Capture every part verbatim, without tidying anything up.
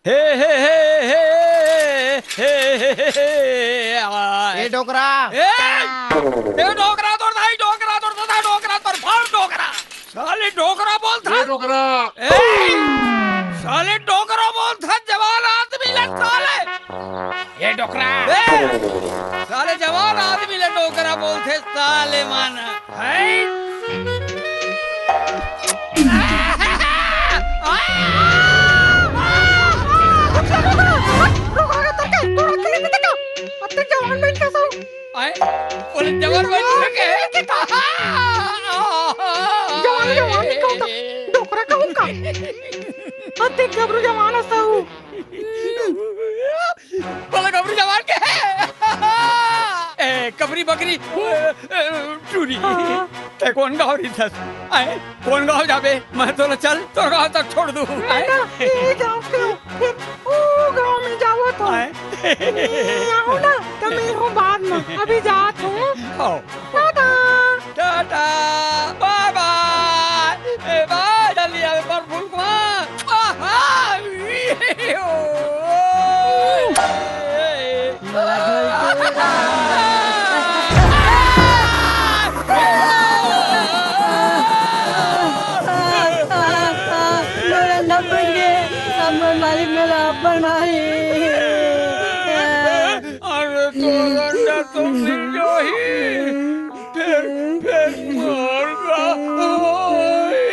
हे, हे, हे, हे, हे, हे, हे, हे, हे, आ। ए, डोकरा। ए, ए, डोकरा तोर दाई, डोकरा तोर दादा, डोकरा तोर फर डोकरा। साले डोकरा बोलथस। ए, डोकरा। ए, साले डोकरा बोलथस, जवान आदमी ला साले। ए, डोकरा। ए, साले जवान आदमी ला डोकरा बोलथे साले मन। हैं? आए, बोले जवान बन के सो। जवान, जवान नहीं कहूँ तो, डोकरा कहूँ का? अतिक गबरू जवान हस। बोले गबरू जवान के। ए, कबरी बकरी, ए, ए, टूरी। हाँ। तैं कोन गाँव रहिथस? आए, कोन गाँव जाबे? मैं तोला चल, तोर गाँव तक छोड़ दूँ। आए? ना, ये गाँव के हो, फिर वो गाँव में जावत हो। आए? ये आओ ना, तो मैं हूँ बाद में, अभी जात हूँ। आओ। टाटा। टाटा, बाय बाय। ए, बाय, जल्दी आवे पर फूल कुमार। आहा, ई, ओ, ए, ए, मोर अंडा फूट गे। अब मोर मालिक मोला अपन मारी। अरे तोर अंडा तो मिल जाही। फेर, फेर मोर का होही।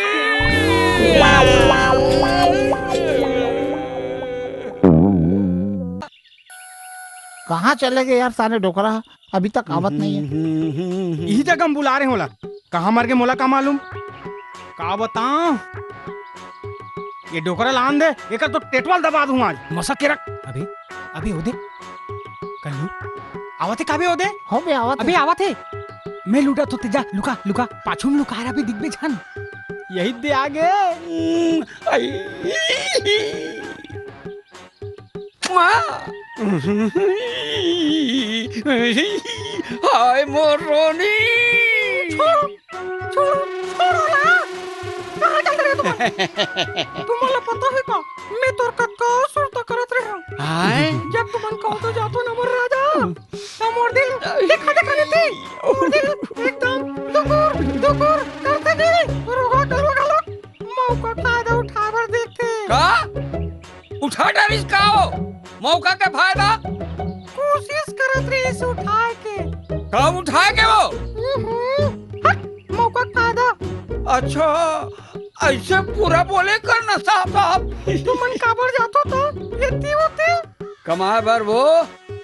कहाँ चले गे यार साले डोकरा? अभी तक आवत नहीं है। इही जगह हम बुला रहे होला। कहाँ मर गे मोला का मालूम? का बताऊं? ये डोकरा लान दे, एकर तो टेटवाल दबा दूं आज। मसा के रख। अबे, अबे ओदे। कल्लू, आवत हे का बे ओदे? हो बे, आवत अबे हे। आवत हे। मैं लुटा तो तेजा, लुका, लुका। पाछू में लुका रहा बे, दिख बे झन। यही दे आ गे। हम्म, आई। माँ। हाय मोर रानी। छोड़ो, छोड़ो, छोड़ो ना। कहाँ चल रहे तुम? तुम्हारा पता है का? मैं तोर कतका सुरता करत रहे हूँ। हाय। जब तुमन कहो तो जातो ना मोर राजा। तो मोर दिल देखा देखा नहीं थी। मोर दिल एकदम दुकुर, दुकुर करते नहीं। रोगा का रोगा लोग मौका फायदा उठाबर देखते। का? उठा डारिस का वो? मौका के फायदा? कोशिश करत रहिस उठाए के। कब उठाए के वो? हम्म, हट, मौका के फायदा। अच्छा, ऐसे पूरा बोले कर ना साहब, साहब। तुमन काबर जाथो तो? एती ओती? कमाए बर वो?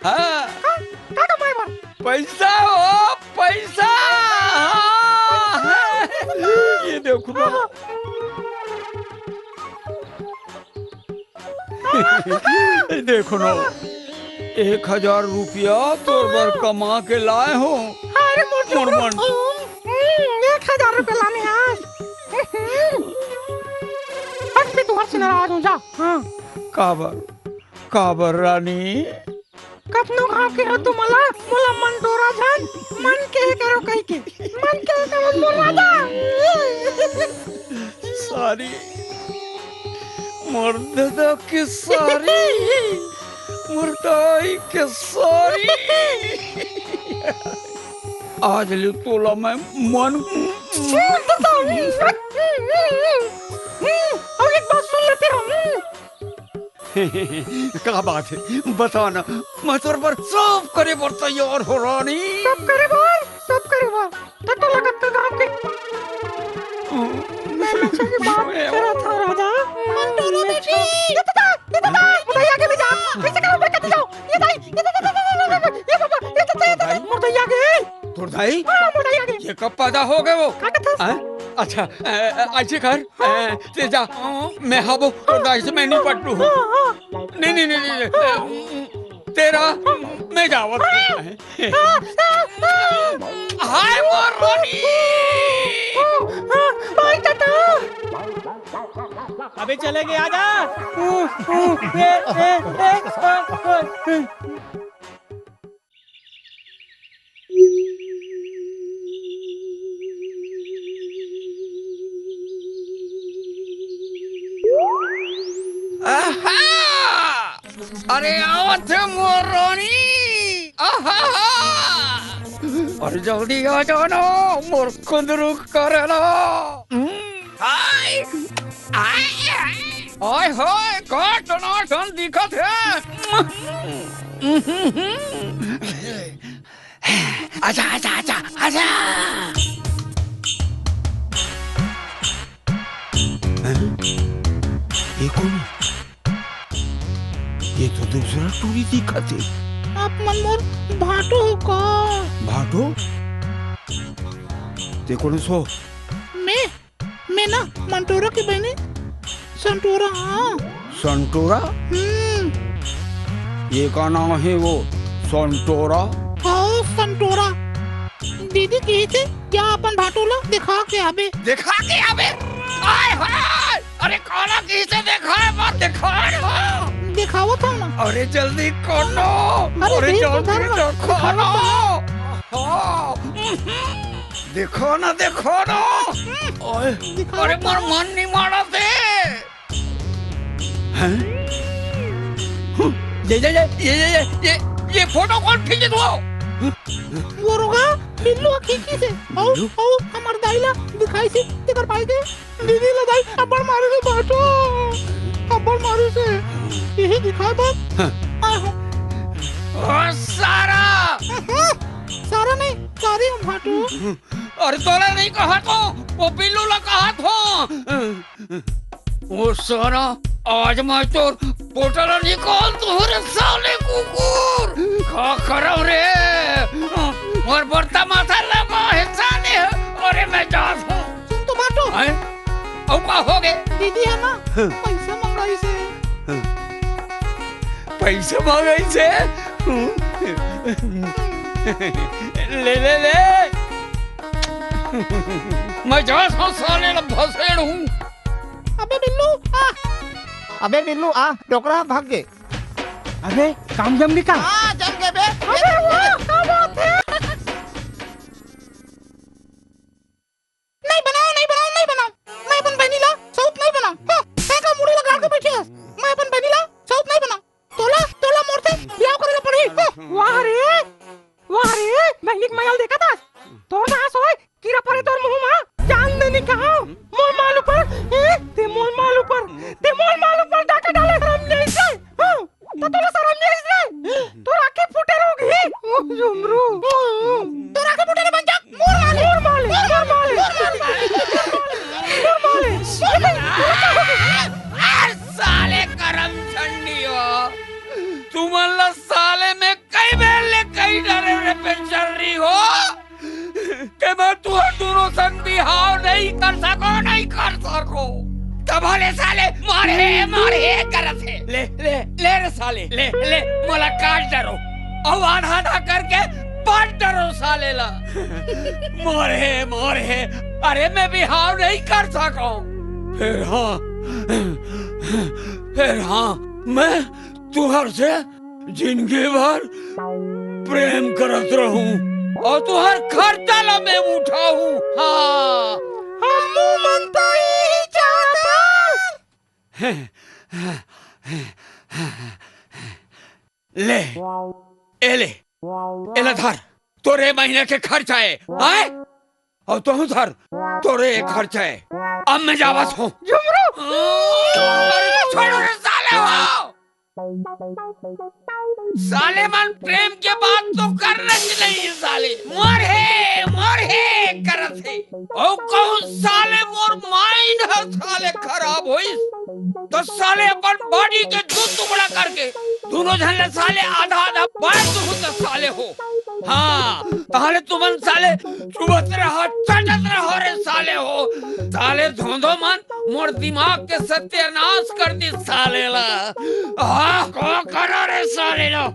हाँ। का, का कमाए बर? पैसा हो, पैसा। हाँ। ये देखो ना। हाँ। देखो ना, एक हजार रुपया तोर बर कमा के लाए हो। अरे मोर मोर मन। हम्म, एक हजार रुपया लाने आज। हट, मैं तुम्हारे से नाराज हूँ, जा। हाँ। काबर, काबर रानी? कतनो घाव के हो तुमला, मोला मन डोरा झन, मन के करो कहि के, मन के करो मोर राजा। सारी, मोर ददा के सारी, मोर दाई के सारी। आज ले तोला मैं मन अब एक बात सुन लेते रहो। का बात है? बता ना, मैं तोर बर सब करे बर तैयार हो रानी। सब करे बर, सब करे बर। तो, तो लगत का गाँव के। मैं, मैं सही बात करत हूँ राजा। मन डोला मैं बेटी। ये तो था, ये तो था। बताइए आगे भी जा। कैसे करो मैं कति जाऊँ? ये दाई, ये तो, ये बाबा, ये तो, ये तो, मोर दाई आगे। तोर दाई? हाँ, मोर दाई आगे। ये कब पैदा हो गए वो? का कथा? हाँ? अच्छा, अ, अ, ऐसे कर, अ, ते जा, मैं हाबो, तोर दाई से मैं नहीं पटू हूँ। हाँ, हाँ। नहीं, नहीं, नहीं, नहीं, अ, तेरा, मैं जावत हूँ। हाय मोर रानी। भाई चाचा। अबे चले गए, आजा। ए, ए, ए, ए, ए। आहा! अरे आवत हे मोर रानी। आहा! अरे जल्दी आ जाना, मोर कुंदरू करेला। हम्म, हाय। आय, आय। आय हाय, का टनाटन दिखत हे। आजा, आजा, आजा, आजा। हैं? ये कोन? ये तो दूसरा टूरी दिखत हे। आप मन मोर भाटो हो का? भाटो? ते कोन हस? मैं, मैं ना मंटोरा के बहिनी संटोरा, हाँ। संटोरा? हम्म। ये का नाम हे वो, संटोरा? हाँ, संटोरा। दीदी कहिस हे, जा अपन भाटो ला देखा के आबे। देखा के आबे? आय हाय! अरे काला कहिस हे, देखा हे, मत देखा ना। देखावत हँव ना। अरे जल्दी कर ना। अरे अरे देख जल्दी उधर ना। देखा ना। देखावत हँव ना। हाँ। देखा ना, देखा ना। ओए। अरे मोर मन नइ मानत हे। हैं? ये, ये, ये फोटो कोन खींचिस हे? वो रोगा बिल्लू ह खींचिस हे। अउ, बिल्लू? अउ, हमर दाई ला दिखाइस हे, तेकर पाई के दीदी ला दाई अब्बड़ मारिस हे भाटो। अब्बड़ मारिस हे। इही दिखाय बर। हाँ। आय हँव। ओ सारा! सारा नहीं, सारी हँव भाटो। अरे तोला नइ कहत हँव, वो बिल्लू ला कहत हँव। ओ सारा, आज मैं तोर पोटा ला निकाल दूँ रे साले कुकुर। का करँव रे? मोर बरता माथा लगा हे साले। अरे मैं जात हँव। सुन तो भाटो। हैं? अउ का होगे? दीदी ह ना, हाँ। पइसा मंगाइस हे। हाँ। पइसा मंगाइस हे? ले, ले, ले। मैं जात हँव साले ला भसेड़हूँ। अबे बिल्लू, आ। अबे बिल्लू, आ, डोकरा भाग गे। अबे, काम जम गे का? हाँ, जम गे बे। अबे, वाह, का बात हे? नहीं बनाँव, नहीं बनाँव, नहीं बनाँव। मैं अपन बहिनी ला सउत नहीं बनाँव। हाँ, तैं का मुड़ी ला गाड़ के बइठे हस। मैं अपन बहिनी ला सउत नहीं बनाँव। तोला, तोला मोर से बिहाव करे ला पड़ही। हाँ। वाह रे, वाह रे, बहिनी के मया ल देखत हस। तोर ना सोय, कीरा परे तोर मुँह मा। जान दे नहीं कहा, मोर माल ऊपर, ए, ते मोर माल ऊपर, ते मोर माल ऊपर डाका डाले, शरम नहीं से। हाँ। त तोला शरम नइ आइस रे? तोर आँखी फूटे रहोगे। ओ, झुमरू। तोर आँखी फूटे रे बंचक। मोर माले। मोर माले, मोर माले। मोर माले। अरे साले करम चंडी हो। तुमन ला साले मैं कई बेर ले कही डरे रे बेचर्री हो। के मैं तुहर दूनों संग बिहाव नहीं कर सकों, नहीं कर सकों। तभो ले साले मारे, मारे करत हे। ले, ले, ले रे साले, ले, ले, मोला काट डरो। अउ आधा आधा करके बाँट डरो साले ला। मारे, मारे, अरे मैं बिहाव नहीं कर सकों। फेर हाँ, फेर हाँ, मैं तुहर से जिनगी भर प्रेम करत रहूं अउ तुहर खर्चा ला मैं उठाहूं। हाँ। हमू मन तो इही चाहत हन। ले, ए ले, एला धर, तोर ए महीना के खर्चा ए, आय? अउ तहूं धर, तोर ए खर्चा ए। अब मैं जावत हूं। झुमरू! अरे, छोड़ो रे साले हो! साले मन प्रेम के बात तो करना ही नहीं है साले। मोर हे, मोर हे करत हे। अउ कहूं साले मोर mind ह साले खराब होइस, तो साले अपन body के दू टुकड़ा करके दूनों झन ला साले आधा आधा बांट दूहूं त साले हो। हाँ, ताहले तुमन साले चुभत रहो, चटत रहो रे साले हो। साले धोंधो मन मोर दिमाग के सत्यानाश कर दिस साले ला। हाँ, का करो रे साले ला?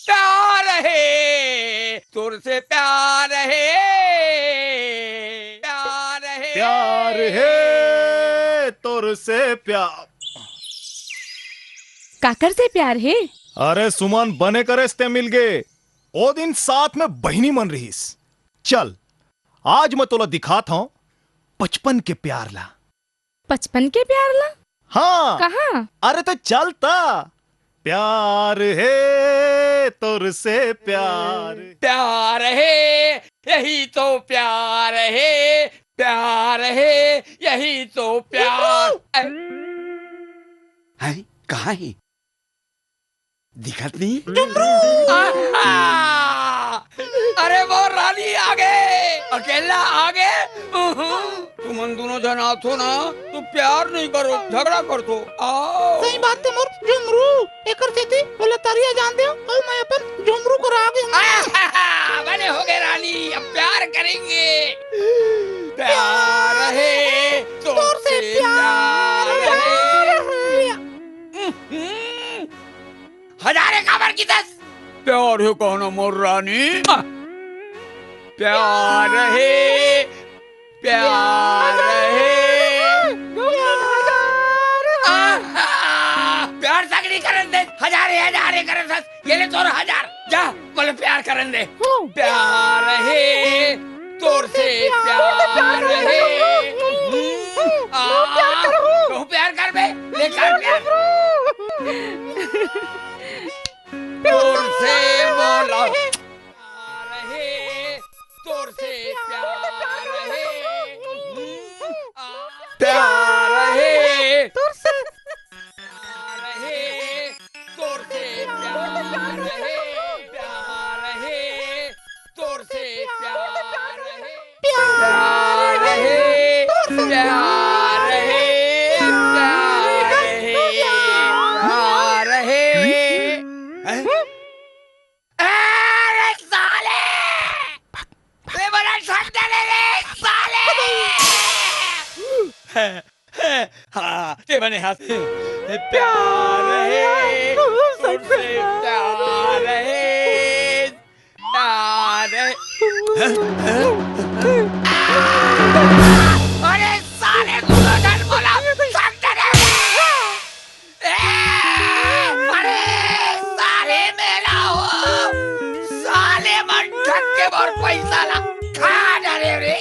प्यार हे, तोर से प्यार हे, प्यार हे। प्यार हे, तोर से प्यार। काकर से प्यार हे? अरे सुमन, बने करेस ते मिल गे। ओ दिन साथ में बहिनी मन रहिस। चल, आज मैं तोला दिखात हूँ बचपन के प्यार ला। बचपन के प्यार ला? हाँ। कहाँ? अरे तो चल ता। प्यार है तोर से प्यार। प्यार है, यही तो प्यार है। प्यार है, यही तो प्यार। हैं? कहाँ है? दिखत नहीं? आहा! अरे वो रानी आगे, अकेला आगे। उहुं। तुमन दोनों झन आथो ना, तो प्यार नहीं करो, झगड़ा करथो। आओ। सही बात है मोर झुमरू। एकर सेती ओला तरिया जान दे, और मैं अपन झुमरू करा आगे हूँ। आहा! बने हो गए रानी, अब प्यार करेंगे। प्यार है, तोर से प्यार है। हम्म। हजारे काबर की दस। प्यार है कहना मोर रानी। प्यार है, प्यार है। आहा! प्यार सगली करन दे, हजारे, हजारे करन दस। ये ले तोर हजार, जा, बोले प्यार करन दे। प्यार है, तोर से प्यार है। हम्म, आ, बहुत प्यार कर बे, ले कर प्यार। तोर से बोला। प्यार है, तोर से प्यार है। हम्म, आ, प्यार है। तोर से प्यार है, तोर से प्यार है, प्यार है, तोर से प्यार है। प्यार है, प्यार है, प्यार है, प्यार है। हैं? अरे साले! ये बड़ा ठंडा ले रे, साले! हाँ, ते बने हाथ। प्यार है, तुमसे प्यार है, प्यार है। अरे साले, गुरु धन बोला, संत ने। ए, अरे साले मेला हो, साले मन ठग के मोर पैसा ला खा डारे रे।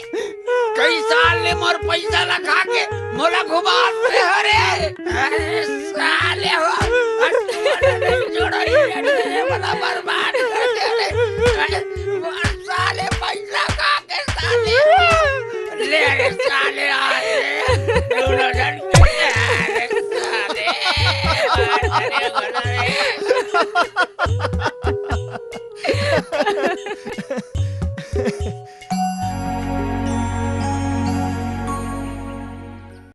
कई साल ले मोर पैसा ला खा के मोला घुमात रहे हो रे। अरे साले हो, अरे छोड़ो रे, अरे बड़ा बर्बाद कर दे रे। अरे मोर साले पैसा खा के साले। ले रे साले, आ रे। दोनों जन के ले रे साले। अरे बड़ा रे।